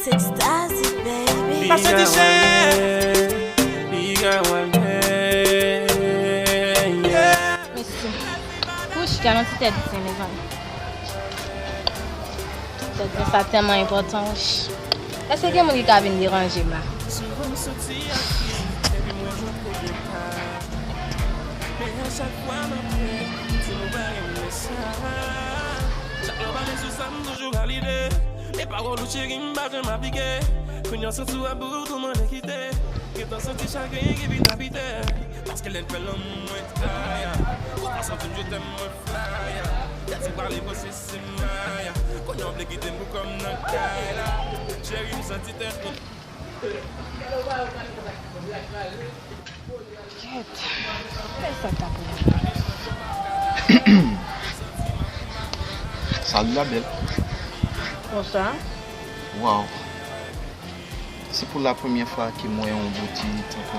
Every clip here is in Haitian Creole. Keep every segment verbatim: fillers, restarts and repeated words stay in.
Extatic, baby. Pase ti chè. Piga one day. Yeah. Mesi. Wouch, gade yon ti tèt sen, mezanmi. Tèt sen sa tèlman enpòtan, wouch. Èske gen moun ki ka vin deranje m la? Souvan m soti ak li, epi m wè jwèt kote pa. Men a chak fwa m ap fè, di nou pa renmen sa. Chak lè w pale sou sa, m toujou ka lide. E pawòl ou cheri, m pa janm aplike. Kounye a w santi w ap bout, ou mande kite. Gentan santi chagren ki vin abite. Paske lè n fè lanmou, mwen traya. Ou pa santi m, je t'aime, mwen flaya. Lè ti pale, mwen se Maya. Kounye a w vle kite m pou kòm nan kay la. Cheri, m santi tèt mwen. Kèt. Fè sa ta pou mwen. Salut la belle. Bonsoir. Wow. Se pou la premyè fwa ke m wè yon bouti tankou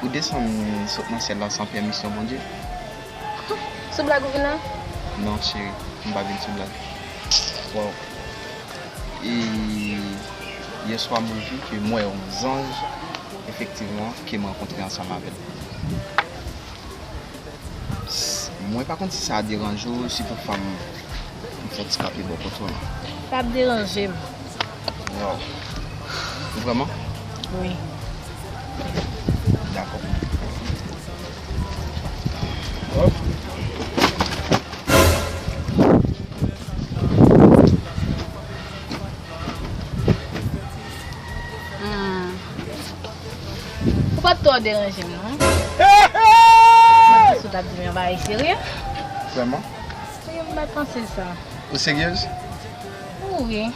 ou desann sot nan syèl la san pèmisyon Bondye. Sou blag ou vin la? Non, cheri, m pa vin sou blag. Wow. E yè swa, mwen vi ke m wè yon zanj, efektivman, ke m rankontre ansanm avè l. Mwen pa konn si sa deranje w, si toutfwa m, m fè ti kanpe bò kote w la. P ap deranje m. Wow. Vrèman? Wi. Dakò. Hop. Hmm. Ou pa t twò deranje m, non. Mwen panse w t ap di m yon bagay serye. Vrèman? Wi, mwen pa t panse sa. Ou seryez? Wi.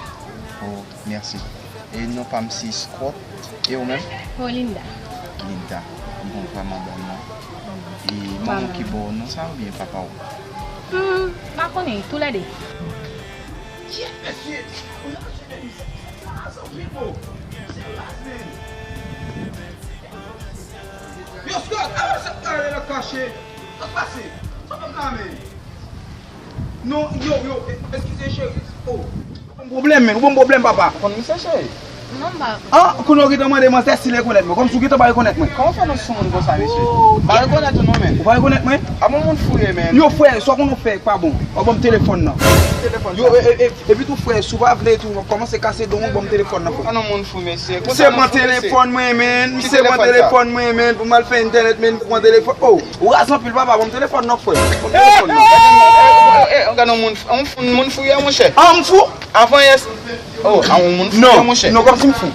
Oh, mèsi. E non pa m se Scott. E ou menm? Oh, Linda. Linda. Bon, vrèman bèl non. E manman w ki ba w non sa oubyen papa w? Hmm, m pa konnen, toulède. Shit, mesye! Sa anpil, bro. Serious, man. Yo, Scott, ala sa k pale nan kache. Sa k pase? Sa k pase, man? Non, yo, yo, e, eskize, cheri. Oh, ou ban m pwoblèm, man. Ou ban m pwoblèm, papa. Ou konn misye, cheri? Non, m pa. Ah, kounye a w gentan mande manzè si l rekonèt mwen. Kòmsi w gentan pa rekonèt mwen. Kòman w fè nan sou moun konsa, mesye? M pa rekonèt ou non, man. Ou pa rekonèt mwen? A bon moun fou ye, man. Yo, frè, sa w konn w fè pa bon. Ou ban m telefòn nan. Telefòn sa. Yo, e, e, e, epi tou, frè, si w pa vle tou, w ap kòmanse kase don w, ban m telefòn nan, frè. A non, moun fou, mesye. Misye pran telefòn mwen, man. Misye pran telefòn mwen, man, pou m al fè entènèt, man, pran telefòn. Oh, ou raz anpil, papa, ban m telefòn nan, frè. Ban m telefòn nan. Gade yon moun, yon moun fou ye, monchè. Ah, m fou? Avan yè. Oh, a yon moun fou, monchè. Non, kòmsi m fou.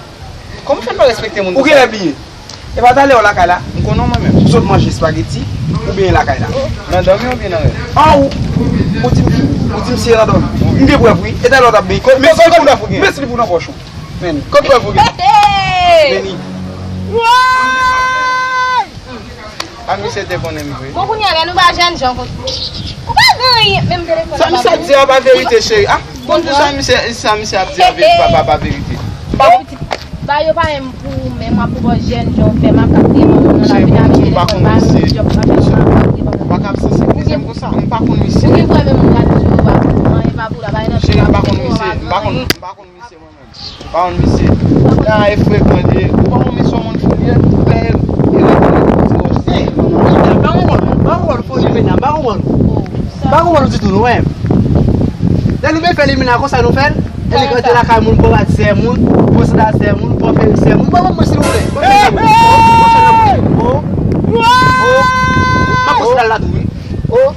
Kòman w fè pa respekte moun konsa? Ou genlè bliye. E pa talè w lakay la? M konnen w mwen menm. Ou sot manje espageti oubyen lakay la? Nan dòmi oubyen nan rèv? An ou, ou di m fou, ou di m se nan dòmi. M gen prèv wi. E talè w t ap bliye. Kot, kot, kot prèv ou gen? Mèsi pou nan pòch ou. Men. Kot prèv ou gen? Hey! Meni. Woy! A misye te konnen m vre. Bon, kounye a la, nou ba jèn jan konsa. Ou pa gen anyen, menm telefòn. Sa misye ap di a pa verite, cheri. Ah, bon, sa misye, sa misye ap di a ve-, pa, pa, pa verite. Ba yo pa menm pou ou menm, w ap pou bò jèn jan w fè makak devan moun nan lavi a, misye telefòn ba nou, jòb pa fè makak devan moun. Makak sansibilize m konsa, m pa konn misye. Ou gen prèv menm moun la toujou pa pou anyen pa pou la, pa nan cheri, m pa konn misye, m pa konn, m pa konn misye mwen menm. Pa konn misye. Sa e frekan li ye. Ou pa konn misye yon moun fou li ye. Lè e rekonèt li di w se. Hey, pa yon wòl, pa yon wòl fo limena, pa yon wòl. Pa yon wòl ditou, nou wè. Lè nou vle fè limena konsa nou fè l. E li gade lakay moun, pran rad sè moun, pran sandal sè moun, pran perik sè moun. Ban mwen silvouplè. Ban mwen silvouplè. Oh, oh, oh. M ap pran sandal la tou wi. Oh, oh.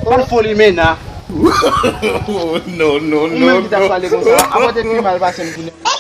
Ban m fo limena. Oh, non, non, non, non. Ou menm ki t ap pale konsa, avan te pi mal pase m kounye a.